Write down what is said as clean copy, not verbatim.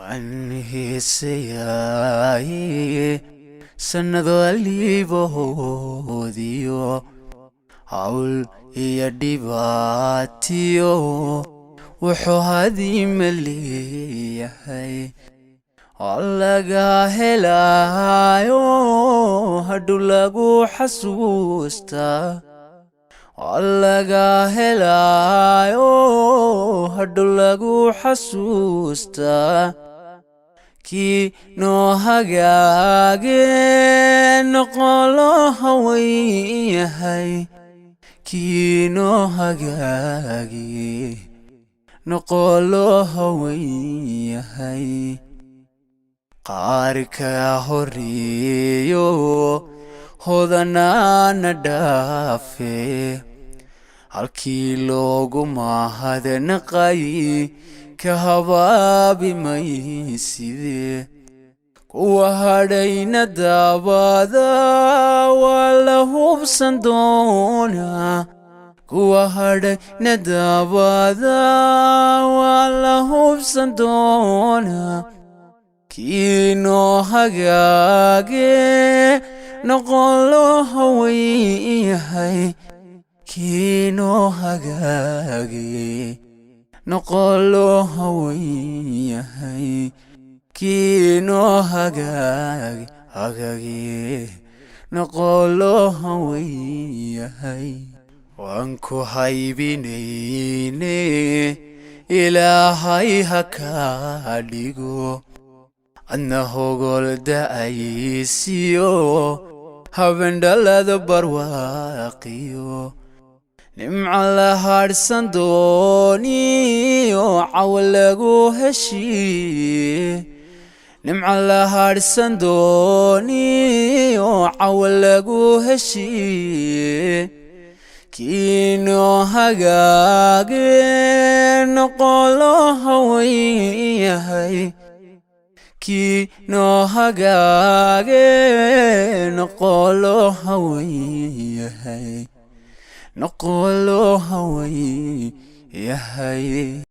Waan heesayaaye, sannado aliibahoodiyo hawl iyo dhibaatiyo wuxuu hadiima leeyahay waa laga helaayo, hadhow lagu xasuustaa. Waa laga helaayo, hadhow lagu xasuustaa. Kii noo hagaage noqon loo haweyn yahay, kii noo hagaage noqon loo haweyn yahay. Qaar ka horeeyo hodanaana dhaafe, halkii loogu mahadnaqay ka habaabi mayside. Kuwa hadhayna daabada waa la hubsan doonaa, kuwa hadhayna daabada waa la hubsan doonaa. Kii noo hagaage noqon loo haweyn yahay, kii noo hagaage noqon loo haweyn yahay, kii noo hagaage hagaage noqon loo haweyn yahay. Waan ku haybinayne, Ilaahay ha kaa dhigo adna hogol da'aysiyo, habendhalada barwaaqiyo, nimco la hadhsan dooniyo, cawa lagu heshiiye. Nimco la hadhsan dooniyo, cawa lagu heshiiye. Kii noo hagaage noqon loo haweyn yahay, kii noo hagaage noqon loo haweyn yahay, noqon loo haweyn yahay.